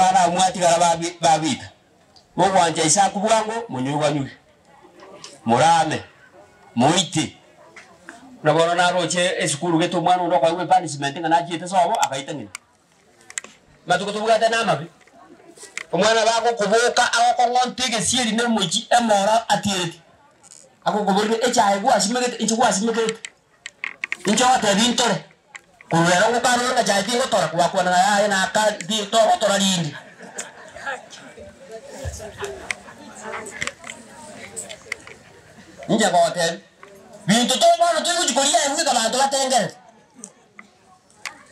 Abana abwo mwatigara ba ba vita, mogwancha Isaaku bwango, monyoigwanywe, morame, moite. Buna bono naroche esukuru gete omwana onde okoegwa epunishment ng'a nachiete sobo, agaita ng'ina. Amatuko tobwate namabe, omwana bagokoboka agokong'onta egesieri na omochie emoro atiereti, agokoboria echae gwasimegete inche gwasimegete. Inche ogotebia ntore, korwa ero ngokana ore ng'a chaye tingotora, gwakwana ng'a yaya naka ti togotora rinde. Inche ngogotebia, binto to bono toigochi koria aye bweka abanto batengerete.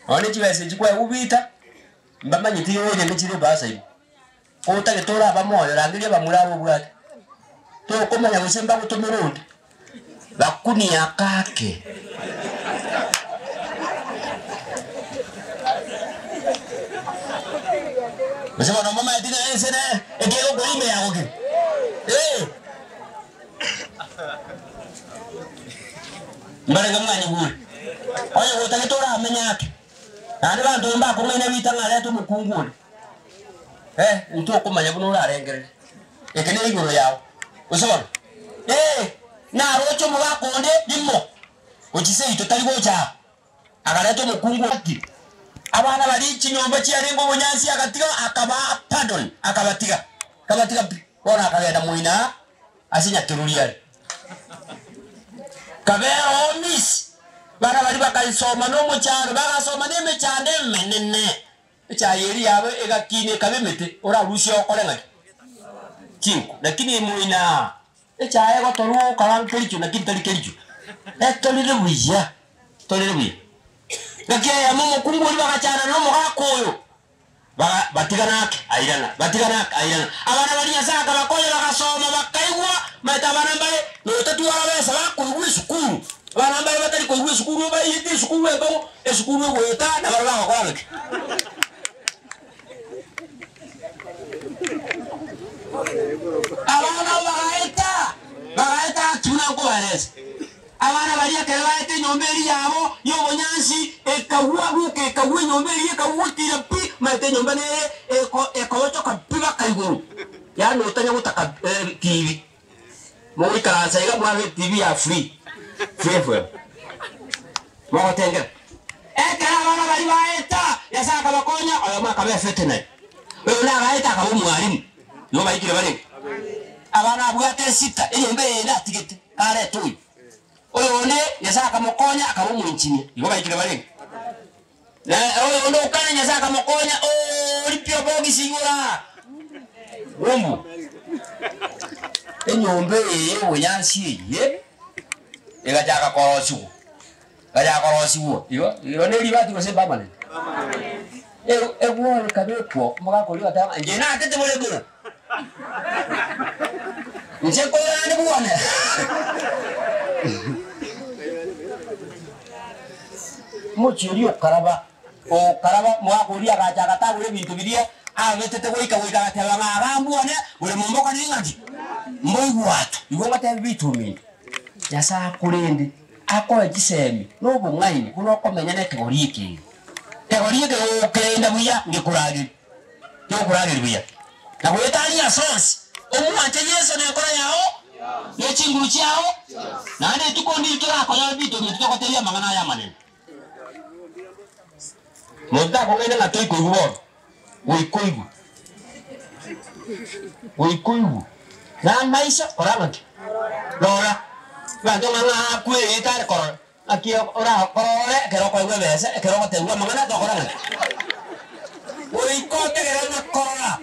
Nonya ne chibesa echi kwaegwa vita, mbamanyeti igo orenge chire ebasa ime. Otagete oraba moyo, rangeria abamura aba obwate. Tokomanya gose mbagotomere onde, bakunie akake. Gose bono momanyeti ng'a ense ne ekegokora ime yagokire? Eh! Mbarenge mwanyigure. Onye gotagete oramenye ake, naende banto mbakong'aina ritang'ani reta omokungu onde. Eh, intwe okomanya buna orarengererie, eke ne igoro yao. Gose bono? Ee, naroche omogaka onde rimo gochia seito tari gocha aa, akareta omokungu ati, abana baria chinyomba chiarenge obonyansi agatiga akabaa pardon, akabatiga, akabatiga pi. Bono akagenda moino aa ase nyakerori are. Kabera oo miss, bana baria bakaisoma na omochando, bagasoma na emechando emenene. Echaye eria yabo egakina ekaba emete, orarusie okore ng'aki? Chinko. Lakini moina echaye egotorwa okora nkericho lakini tari kericho. Etorire buya, torire buya. Ngaki eyemo omokungu oria bagachana na omogaka oyo, baga batigana ake airana, batigana ake airana. Abana baria Nyasaye akabakonya bagasoma bakaigwa, omanyete abana mbare notatwara besa bakoigwa esukuru, abana mbare batari koigwa esukuru obaiyete esukuru enkong'u, Esukuru egoeta na baria bagokora ng'aki? Abana nabo bagaeta, bagaeta gaki buna nkobaeresa. Abana baria ekero baeta enyomba eria yabo y'obonyansi ekagwa guka ekagwa enyomba eria ekagwa gotira pi, omanyete enyomba nere eko ekobochoka pi baka igoro, yaani otanya gotaka TV. Mogoikaransa iga mwabe TV ya free, free FM. Mogotengera. Ekero abana baria baeta, Nyasae akabakonya, oyomo akaba efetenari, oyonde agaeta akaba omwalimu. Nigo baikire barenge. Abana abwate esita, enyomba eyende atigete, karete oyo. Oyonde Nyasae akamokonya akaba omoengineer. Nigo baikire barenge. Na oyonde okana Nyasae akamokonya, oripia obogisi igoro aa. Umbu. Enyomba eye y'obonyansi eye egachaka korosigwa, egachaka korosigwa igo igo ne ribati gose permanent? E- egworo ekabekwa omogaka oria ogateba ng'a inche natete bore igoro, inche nkoirane bwane. Omochie oria okaraba, okaraba, omogaka oria agacha agatagora ebinto biria abetete goika goika agateba ng'a abambwane bore mombokanire ng'aki? Mboigwatu. Igo ngotebi binto ominto, Nyasae akorende, akoe chisemi na obong'aini buna okomenya na ekegori eke. Ekegori eke gokerenda buya ngekoragerie, kegokorageria buya. Na goetania ase onsi, omwanche Yeso nenkoro yao, ne chinguru chiao, naende rituko ndiri torakonyore binto ominto togotebia amang'ana aya amanene. Monto takong'aina ng'a toikoigwa bono, goika oigwe, goika oigwe na amaiso kora ng'aki? Rora, abanto ng'a ng'a akwerete are korora, ng'aki orakorore ekero okoegwa ebesa, ekero ogotebiwa amang'ana tokora ng'aki? Goika otegerere na korora.